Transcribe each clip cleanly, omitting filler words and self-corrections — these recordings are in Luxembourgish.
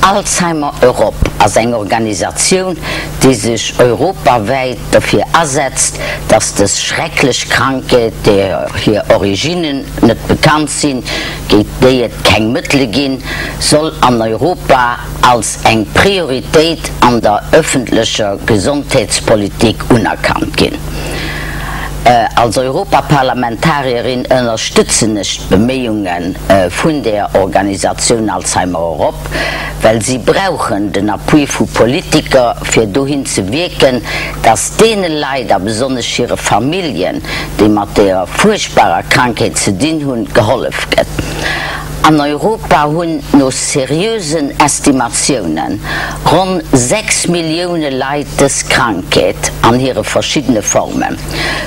Alzheimer Europe ass eng Organisatioun, déi sech europawäit derfir asetzt, dass dës schrecklech Krankheet, där hir Originnen net bekannt sinn, géint déi et keng Mëttele ginn, soll an Europa als eng Prioritéit an der ëffentlecher Gesondheetspolitik unerkannt ginn. Als Europaparlamentarierin ënnerstëtzen ech d'Beméiunge vun der Organisatioun Alzheimer Europe, well si brauchen den Appui vu Politiker, fir dohin ze wierken, dass deene Leit a besonnesch hire Familljen, déi mat deeër fuerchtbarer Krankheet ze dinn hunn, gehollef gëtt. An Europa hunn no seriösen Estimatiounen ronn 6 Millioune Leit dës Krankheet an hire verschiddene Formen.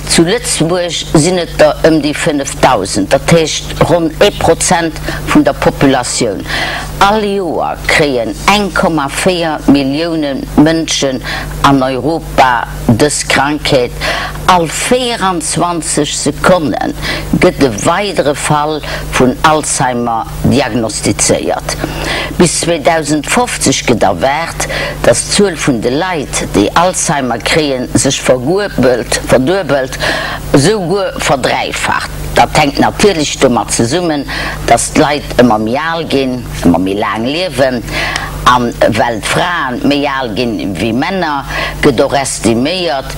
Zu Lëtzebuerg sinn et der ëm déi 5.000, dat heescht ronn ee Prozent vun der Populatioun. All Joer kréien 1,4 Millioune Mënschen an Europa dës Krankheet. All 24 Sekonne gëtt e weidere Fall vun Alzheimer diagnostizéiert. Bis 2050 gëtt erwaart, datt d'Zuel vun de Leit, déi Alzheimer kréien, sech verguebelt, verduebelt, esou guer verdräifacht. Dat hänkt natierlech domat zesummen, datt d'Leit ëmmer méi al ginn, ëmmer méi laang liewen. A well d'Fraen méi al ginn wéi Männer, gëtt och estiméiert,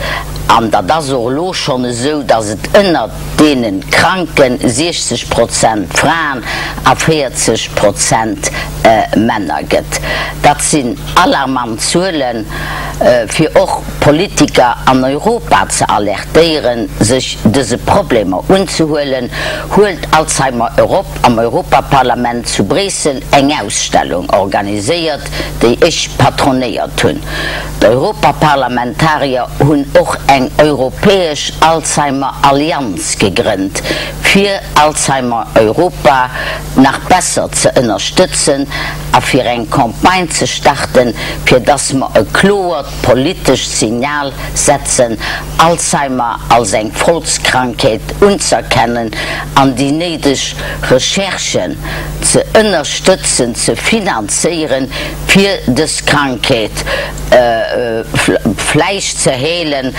an dat ass och elo schonn esou, datt et ënnert deene Kranke 60 Prozent Fraen a 40 Prozent Männer gëtt. Dat sinn alarmant Zuelen, fir och d'Politiker an Europa ze alertéieren, sech dëse Problemer unzehuelen, huelt Alzheimer Europe am Europaparlament zu Bréissel eng Ausstellung organiséiert, déi ech patronéiert hunn. D'Europaparlamentarier hunn och eng europäesch Alzheimer Allianz gegrënnt, fir Alzheimer Europa nach besser ze ënnerstëtzen a fir eng Campagne ze starten, fir dass mer e kloert politescht Signal setzen, Alzheimer als eng Volkskrankheet unz'erkennen an déi néideg Recherchen ze ënnerstëtzen, ze finanzéieren, fir dës Krankheet vläicht ze heelen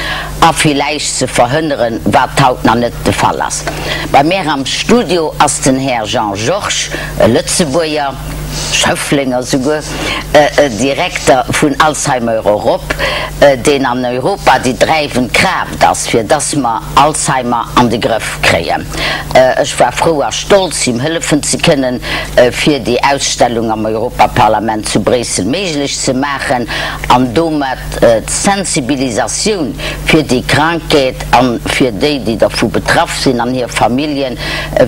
a villäicht ze verhënneren, wat haut nach net de Fall ass. Bei mär am Studio ass den Här Jean Georges, e Lëtzebuerger, Schëfflenger souguer, Direkter vun Alzheimer Europe, deen an Europa déi dräiwend Kraaft ass, fir dass mer Alzheimer an de Grëff kréien. Ech war frou a stolz, him hëllefen ze kënnen, fir déi Ausstellung am Europaparlament zu Bréissel méiglech ze maachen an domat d'Sensibilisatioun fir déi Krankheet a fir déi, déi dervu betraff sinn an hir Familljen,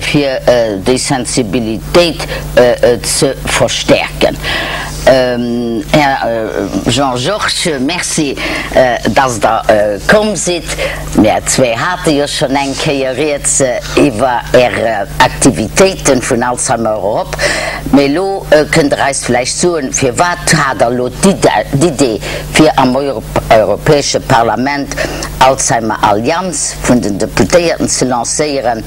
fir déi Sensibilitéit ze verstäerken. Här Jean Georges, Merci, dass Der komm sidd. Mär zwee hate jo schonn eng Kéier rieds iwwer Är Aktivitéiten vun Alzheimer Europe. Mee elo kënnt Der eis vläicht soen, firwat hat Der elo d'Idee fir am Europäesche Parlament Alzheimer Allianz vun den Deputéierten ze lancéieren?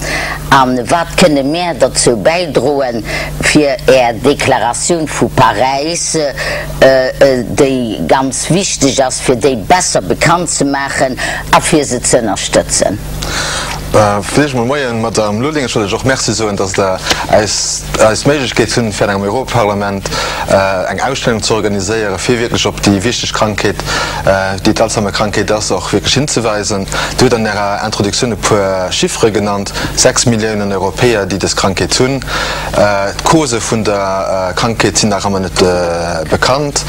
A wat kënne mär derzou bäidroen, fir Är Deklaratioun vu Paräis, déi ganz wichteg ass, fir déi besser bekannt ze maachen a fir se ze ënnerstëtzen? Fir d'éischt emol Moien, Madamm Lulling. Ech wëll lech och Merci soen, dass Der äis eis d'Méiglechkeet hunn, fir an engem Europaparlament eng Ausstellung ze organiséieren, fir wierklech op déi wichteg Krankheet, déi d'Alzheimer-Krankheet ass, och wierklech hinzeweisen. Dir hutt an Ärer Introduktioun e puer Chiffere genannt, 6 Milliounen Europäer, déi dës Krankheet hunn. D'Causen vun der Krankheet sinn nach ëmmer net bekannt.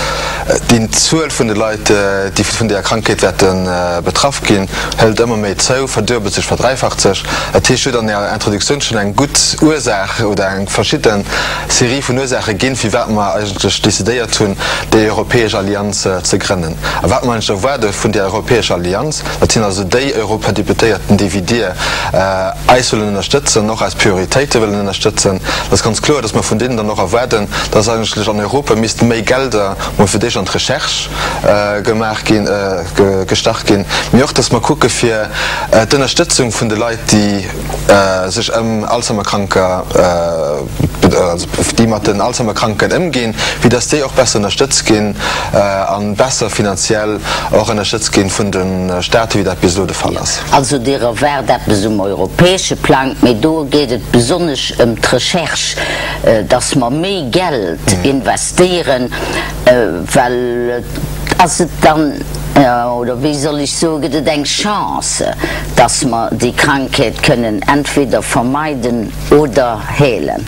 Déi Zuel vun de Leit, déi vun deeër Krankheet wäerte betraff ginn, hëlt ëmmer méi zou, verduebelt sech, verdräifacht sech. Dat heescht, Dir hutt an Ärer Introduktioun schonn eng gutt Ursaach oder eng verschidde Serie vun Ursaache ginn, firwat mer eigentlech decidéiert hunn, déi europäesch Allianz ze grënnen. A wat mer eigentlech erwaarde vun där europäescher Allianz, dat sinn also déi Europadeputéierten, déi wéi Dir eis wëllen ënnerstëtzen, och eis Prioritéite wëllen ënnerstëtzen. Et ass ganz kloer, dass mer vun deenen dann och erwaarden, dass eigentlech an Europa misste méi Gelder mol fir d'éischt an d'Recherche gemaach ginn, gestach ginn, mee och, dass mer kucke fir d'Ënnerstëtzung vun de. Leit, déi sech ëm Alzheimerkranker, also déi mat den Alzheimerkranken ëmginn, fir dass déi och besser ënnerstëtzt ginn a besser finanziell och ënnerstëtzt ginn vun de Staate wéi dat bis elo de Fall ass. Also Dir erwaart eppes um europäesche Plang, mee do geet et besonnesch ëm d'Recherche, dass mer méi Geld investéieren, well ass et dann, oder wéi soll ech soen, gëtt et eng Chance, dass mer déi Krankheet kënnen entweder vermeiden oder heelen?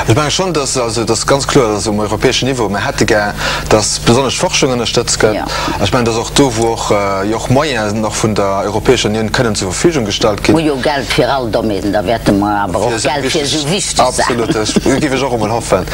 Ech menge schonn, dass, also et ass ganz kloer, dass um europäeschen Niveau, mer hätte gär, dass besonnesch d'Forschung ënnerstëtzt gëtt. Ech mengen, dass och do, wou och jo och Moyenen och vun der Europäescher Unioun kënnen zur Verfügung gestallt ginn. Mer hu jo Geld fir all Domainen, da wäerte mer awer och Geld fir esou wichteg Saachen. Absolut, dat géif ech och emol hoffen.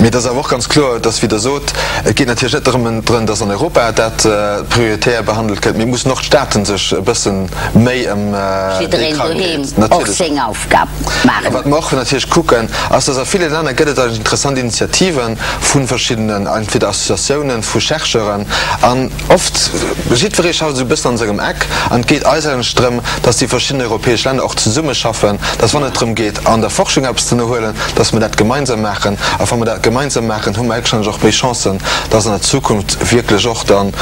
Mee et ass awer och ganz kloer, dass, wéi Der sot, et geet natierlech net drëm, drëm, dass an Europa dat prioritär behandelt gëtt, mee mussen och d'Staaten sech e bësse méi ëm déi Jiddereen doheem Krankheet, och seng Aufgab A maachen. wat mer och natierlech kucken, ass, dass a ville Länner gëtt et eigentlech interessant Initiative vu verschiddenen, entweder Associatiounen, vu Chercheuren an oft, jiddweree schafft esou e bëssen an sengem Eck an et geet eis eigentlech drëm, dass déi verschidden europäesch Länner och zesummeschaffen, dass wann et drëm geet an der Forschung eppes ze ënnerhuelen, dass mer dat gemeinsam maachen. A wa mer dat gemeinsam maachen, hu mer héchstwahrscheinlech och méi Chancen, dass an der Zukunft wierklech och dann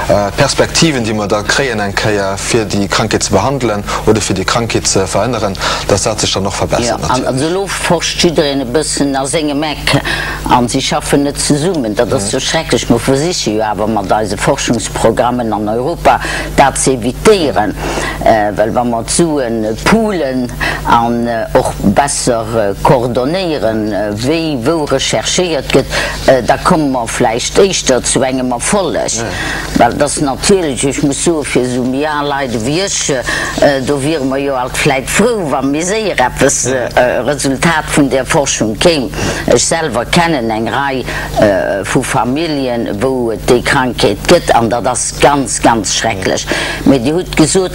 d'Perspektiven, déi mer da kréien eng Kéier, fir déi Krankheet ze behandelen oder fir déi Krankheet ze verhënneren, dass dat sech dann och verbessert natierlech. Jo, an also elo forscht jiddereen e bëssen a sengem Eck a si schaffen net zesummen. Dat ass jo schrecklech. Mer versiche jo awer mat eise Forschungsprogrammen an Europa dat ze evitéieren, well wa mer d'Sue poolen an och besser coordonéieren, wéi wou recherchéiert gëtt, da komme mer vläicht éischter zu engem Erfolleg. Well et ass natierlech, ech muss soen, fir esou méi al Leit ewéi ech, do wiere mer jo alt vläit frou, wa méi séier eppes, e Resultat vun där Forschung kéim. Ech selwer kennen eng Rei vu Familljen, wou et déi Krankheet gëtt, an dat ass ganz, ganz schrecklech. Mee Dir hutt gesot,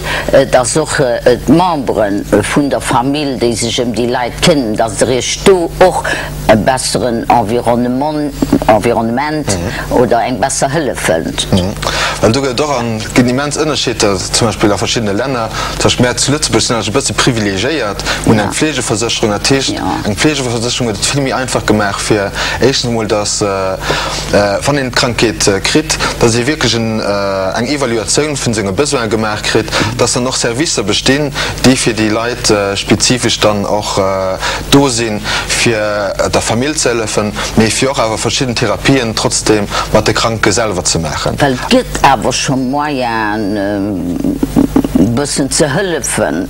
dass och d'Membere vun der Famill, déi sech ëm déi Leit kënnen, dass Der Iech do och e besseren Environnement oder eng besser Hëllef wënscht. Well do gëtt et och an ginn immens Ënnerscheeder, zum Beispill a verschiddene Länner. Zum Beispill mär zu Lëtzebuerg sinn eigentlech e bësse privilegiéiert, mir hunn eng Fleegeversécherung. Dat heescht, eng Fleegeversécherung huet et vill méi einfach gemaach fir éischtens emol, dass wann een d'Krankheet kritt, dass ee wierklech eng Evaluatioun vun senge Besoine gemaach kritt, dass dann och Servicer bestinn, déi fir déi Leit spezifesch dann och do sinn, fir der Famill ze hëllefen, mee fir och awer verschidden Therapien trotzdeem mat de Kranke selwer ze maachen. Well et gëtt awer scho Moyenen, e bëssen ze hëllefen.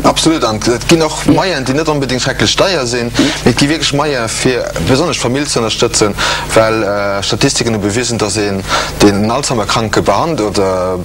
Absolut, an et ginn och Moyenen, déi net onbedéngt schrecklech deier sinn, mee et gi wierklech Moyene fir besonnesch d'Famill ze ënnerstëtzen, well Statistiken hu bewisen, dass een, deen en Alzheimer-Kranke behand oder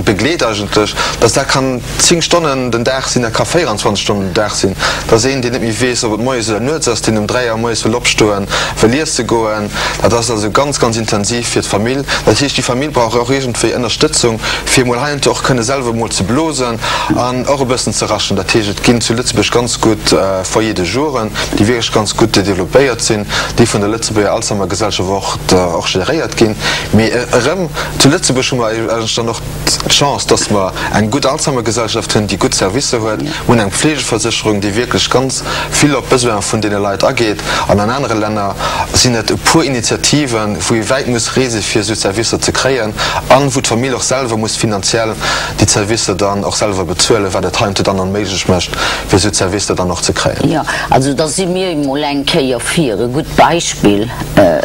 begleet eigentlech, dass dat kann 10 Stonnen den Dag sinn, dat ka 24 Stonnen den Dag sinn, dass een, deen net méi weess, ob et moies oder nuets ass, deen um 3 Auer moies wëll opstoen, wëll iesse goen, dat ass also ganz, ganz intensiv fir d'Famill. Dat heescht, déi Famill brauch och iergendwéi Ënnerstëtzung, fir emol heiansdo och kënne selwer emol ze blosen an och e bëssen ze raschen. Dat heescht, et ginn zu Lëtzebuerg ganz gutt Foyers de jouren, déi wierklech ganz gutt developpéiert sinn, déi vun der Lëtzebuerger Alzheimer-Gesellschaft och och geréiert ginn. Mee erëm, zu Lëtzebuerg hu mer eigentlech dann och d'Chance, dass mer eng gutt Alzheimer-Gesellschaft hunn, déi gutt Servicer huet. Mir hunn eng Pflegeversécherung, déi wierklech ganz vill op d'Besoine vun deene Leit ageet. An an anere Länner sinn et e puer Initiativen, wou ee wäit muss reese fir esou Servicer ze kréien an wou d'Famill och selwer muss finanziell déi Zerwisser dann och selwer bezuelen, wat et heiansdo dann onméiglech mécht, fir esou Zerwisser dann och ze kréien. Jo, also da si mir emol eng Kéier vir e gutt Beispill,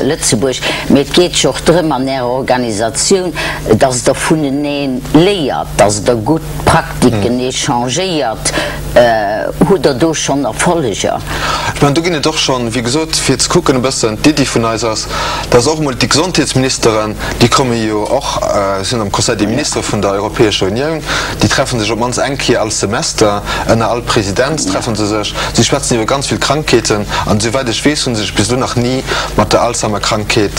Lëtzebuerg. Mee et geet jo och drëm an Ärer Organisatioun, dass Der vunenee léiert, dass Der gutt Praktiken échangéiert. Hutt Der do schonn Erfolleger? Ech mengen, do ginn et och schonn, wéi gesot, fir ze kucken e bëssen, d'Iddi vun eis ass, dass och emol déi Gesondheetsministeren, déi komme jo och, sinn am Conseil des ministres vun der Europäescher Unioun, déi treffe sech op d'mannst eng Kéier all Semester, ënner all Presidenz treffe se sech, si schwätzen iwwer ganz vill Krankheeten an esouwäit ech weess, hu se sech bis elo nach ni mat der Alzheimer. Alzheimer-Krankheet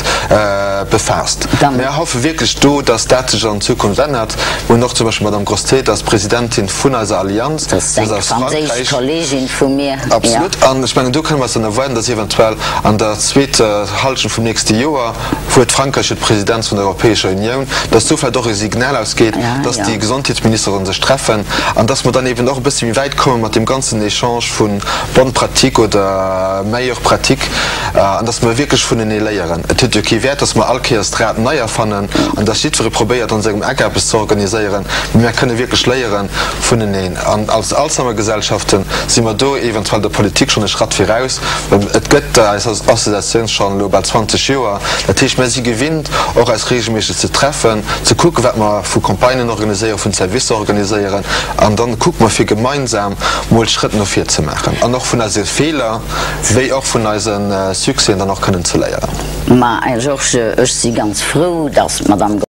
befaasst. Mir hoffe wierklech do, dass dat sech an Zukunft ännert. Mir hunn och zum Beispill d'Madame Grossetête als Presidentin vun eiser Allianz, Dat ass eng franséisch Kolleegin vu mir. Absolut. An ech mengen, do kënne mer eis dann erwaarden, dass eventuell an der zweeter Hallschent vum nächste Joer, huet Frankräich jo d'Presidenz vun der Europäescher Unioun, dass do vläicht och e Signal ausgeet, dass déi Gesondheetsministeren sech treffen an dass mer dann eben och e bësse méi wäit komme mat deem ganzen Echange vu bonnes pratiques oder meilleures pratiques an dass mer wierklech vunenee léieren. Et huet jo kee Wäert, dass mer all Kéiers d'Rad nei erfannen an dass jiddweree probéiert an sengem Eck eppes ze organiséieren, mee mer kënne wierklech léiere vuneneen. An als Alzheimer-Gesellschaften si mer do eventuell der Politik schonn e Schratt viraus, well et gëtt eis Associatioun schonn elo bal 20 Joer. Dat heescht, mer si gewinnt, och eis reegelméisseg ze treffen, ze kucken, wat mer vu Campagnen organiséieren, vun Servicer organiséieren, an dann kucke mer, fir gemeinsam mol Schrëtt no vir ze maachen an och vun eise Feeler wéi och vun eise Succèsen dann och kënnen ze léieren. Ma, Här Georges, ech si ganz frou, dass d'Madame.